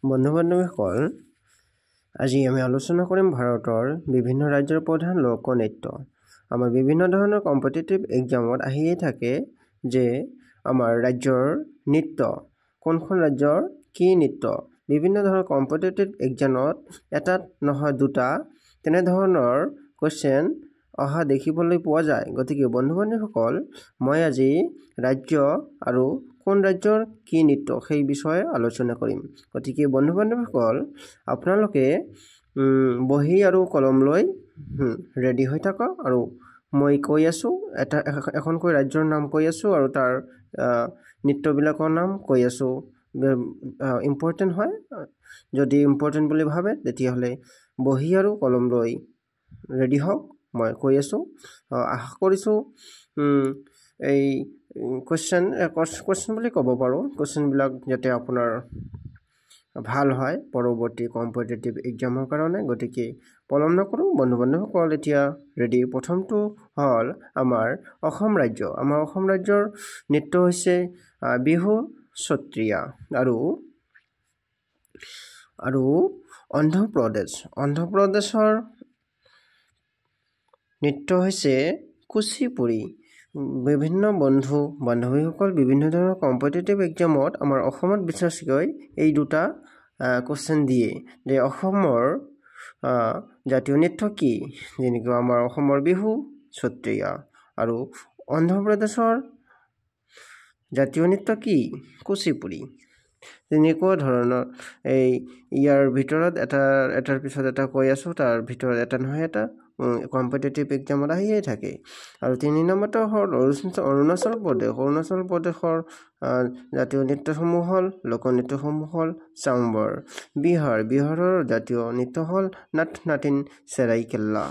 বন্ধু বান্ধৱীসকল, আজি আমি আলোচনা কৰিম ভাৰতৰ বিভিন্ন ৰাজ্যৰ প্ৰধান লোকনৃত্য। আমাৰ বিভিন্ন ধৰণৰ কম্পিটিটিভ এক্সামত আহিয়ে থাকে যে আমাৰ ৰাজ্যৰ নৃত্য, কোনখন ৰাজ্যৰ কি নৃত্য। বিভিন্ন ধৰণৰ কম্পিটিটিভ এক্সামত এটা নহয় দুটা তেনেধৰণৰ কুৱেশ্যন অহা দেখিবলৈ পোৱা যায়। গতিকে বন্ধু বান্ধৱীসকল, মই আজি ৰাজ্য আৰু কোন ৰাজ্যৰ কি নৃত্য সেই বিষয়ে আলোচনা কৰিম। গতিকে বন্ধু বান্ধৱীসকল, আপোনালোকে বহী আৰু কলম লৈ ৰেডি হৈ থাকক আৰু মই কৈ আছোঁ, এটা এখনকৈ ৰাজ্যৰ নাম কৈ আছোঁ আৰু তাৰ নৃত্যবিলাকৰ নাম কৈ আছোঁ। ইম্পৰ্টেণ্ট হয়, যদি ইম্পৰ্টেণ্ট বুলি ভাবে তেতিয়াহ'লে বহী আৰু কলম লৈ ৰেডি হওক, মই কৈ আছোঁ। আশা কৰিছোঁ এই কুৱেশ্যন কুৱেশ্যন বুলি ক'ব পাৰোঁ, কুৱেশ্যনবিলাক যাতে আপোনাৰ ভাল হয় পৰৱৰ্তী কম্পিটিটিভ এক্সামৰ কাৰণে। গতিকে পলম নকৰোঁ বন্ধু বান্ধৱীসকল, এতিয়া ৰেডি। প্ৰথমটো হ'ল আমাৰ অসম ৰাজ্য। আমাৰ অসম ৰাজ্যৰ নৃত্য হৈছে বিহু, সত্ৰীয়া। আৰু আৰু অন্ধ্ৰপ্ৰদেশ, অন্ধ্ৰপ্ৰদেশৰ নৃত্য হৈছে কুচিপুড়ি। বিভিন্ন বন্ধু বান্ধৱীসকল, বিভিন্ন ধৰণৰ কম্পিটিটিভ এক্সামত আমাৰ অসমত বিশেষকৈ এই দুটা কুৱেশ্যন দিয়ে যে অসমৰ জাতীয় নৃত্য কি, যেনেকুৱা আমাৰ অসমৰ বিহু, সত্ৰীয়া, আৰু অন্ধ্ৰপ্ৰদেশৰ জাতীয় নৃত্য কি, কুচিপুড়ি। তেনেকুৱা ধৰণৰ এই ইয়াৰ ভিতৰত এটা এটাৰ পিছত এটা কৈ আছোঁ, তাৰ ভিতৰত এটা নহয় এটা কম্পিটিটিভ এক্সামত আহিয়ে থাকে। আৰু তিনি নম্বৰটো হ'ল অৰুণাচল প্ৰদেশ। অৰুণাচল প্ৰদেশৰ জাতীয় নৃত্যসমূহ হ'ল, লোকনৃত্যসমূহ হ'ল চাম্বৰ। বিহাৰ, বিহাৰৰ জাতীয় নৃত্য হ'ল নাট নাটিন চেৰাইকেল্লা।